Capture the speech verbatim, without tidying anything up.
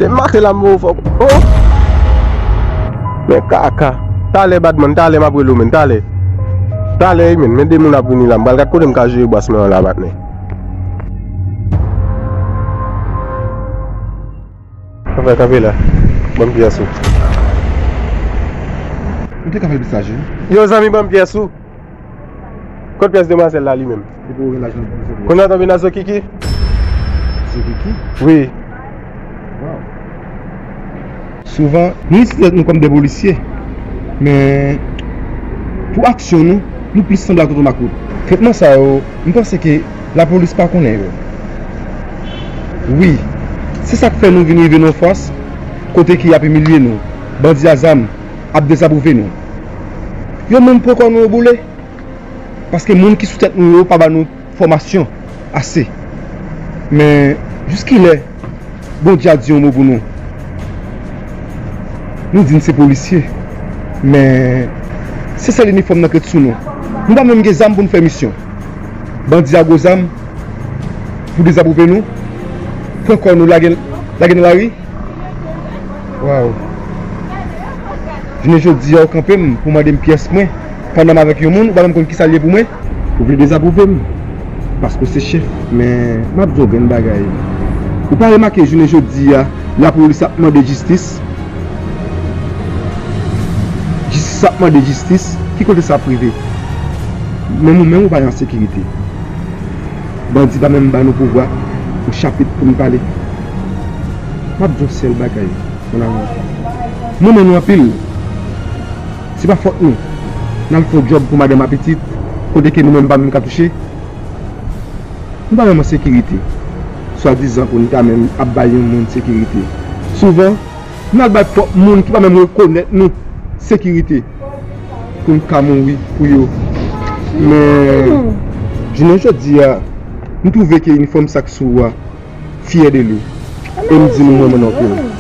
Te maten la m voye w fòk. Oh! Men kaka. Talè, badman, talè m ap rele w, men, talè. Talè wi, men, men de moun ap vini la. M pral gad kote m ka jere bwès mwen an la, patnè. Kanpe, kanpe la. Ban m pyès ou. M te ka fè l pi saj, wi. Yo, zanmi, ban m pyès ou. Kot pyès demwazèl la, li menm? Depi w gen lajan pou fè. Kounye a tonbe nan zo Kiki? Zo Kiki? Wi. Wow. Souvan, nou itilize tèt nou kòm de polisye, men pou aksyon nou, nou plis sanble ak otomakout. Tretman sa yo, m panse ke lapolis pa konnen yo. Wi, se sa k fè nou vin rive nan yon fas kote ke y ap imilye nou, bandi a zam ap dezapwouve nou. Yo menm pran kò nou yo boule, paske moun ki sou tèt nou yo pa ba nou fòmasyon ase. Men, jiskilè Bondye a di yon mo pou nou? Nou di n se polisye, men se sèl inifòm nan k ret sou nou. Nou pa menm gen zam pou n fè misyon. Bandi a gwo zam pou dezapwouve nou, pran kò nou lage, lage nan lari. Waw. Jounen jodi a, ou kanpe m pou mande m pyès mwen, pandan m avèk yon moun, ou pa menm konn kisa l ye pou mwen. Ou vle dezapwouve m, paske w se chèf, men m ap di w yon grenn bagay. Ou pa remake jounen jodi a, lapolis ap mande jistis? Jistis ap mande jistis, ki kote sa ap rive? Menm ou menm, ou pa nan sekirite. Bandi pa menm ba nou pouvwa, yon chapit pou n pale. M ap di yon sèl bagay, mon amour. M renmen nou anpil. Se pa fòt nou. N al fè yon djòb pou madanm a pitit, kote ke nou menm pa menm ka touche. Nou pa menm an sekirite. Swadizan pou n ta menm ap bay yon moun sekirite. Souvan, n al bay pwòp moun ki pa menm rekonèt nou sekirite pou n ka mouri pou yo. Men, jounen jodi a, m twouve ke inifòm sa k sou ou a, fyè de li. E m di nou mwen, mwen non pil.